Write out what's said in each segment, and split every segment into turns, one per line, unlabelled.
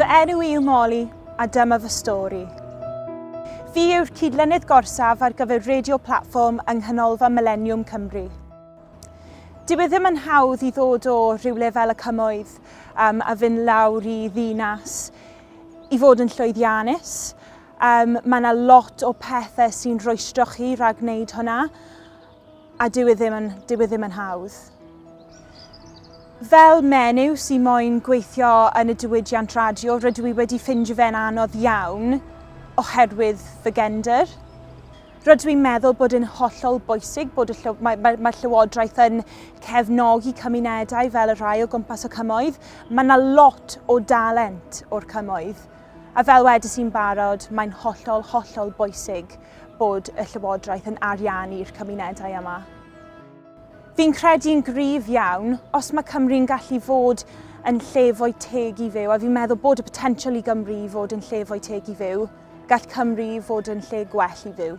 enw i yw Molly a dyma fy stori. Fi yw'r cydlynydd gorsaf ar gyfer Radio Platfform yng Nghanolfan Mileniwm Cymru. Dyw e ddim yn hawdd i ddod o rhywle fel y Cymoedd um, a fynd lawr i ddinas i fod yn llwyddiannus. Um, mae yna lot o pethau sy'n rwystro chi rhag wneud hwnna a dyw e ddim yn, dyw e ddim yn hawdd. Fel menyw sy'n moyn gweithio yn y diwydiant radio, rydw i wedi ffindio fe'n anodd iawn oherwydd fy gender. Rydw i'n meddwl bod yn hollol bwysig bod y llyw, mae, mae, mae Llywodraeth yn cefnogi cymunedau fel y rhai o gwmpas y cymoedd. Mae yna lot o dalent o'r cymoedd. A fel wedys i'n barod, mae'n hollol, hollol bwysig bod y Llywodraeth yn ariannu'r cymunedau yma. Fi'n credu'n gryf iawn, os mae Cymru'n gallu fod yn lle fwy teg i fyw, a fi'n meddwl bod y potensial i Gymru i fod yn lle fwy teg i fyw, gall Cymru fod yn lle gwell i fyw.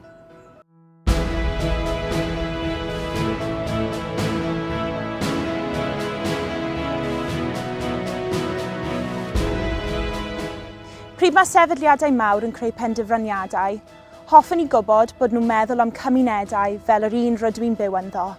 Pryd mae sefydliadau mawr yn creu penderfyniadau, hoffwn i gwybod bod nhw'n meddwl am cymunedau fel yr un rydw i'n byw ynddo.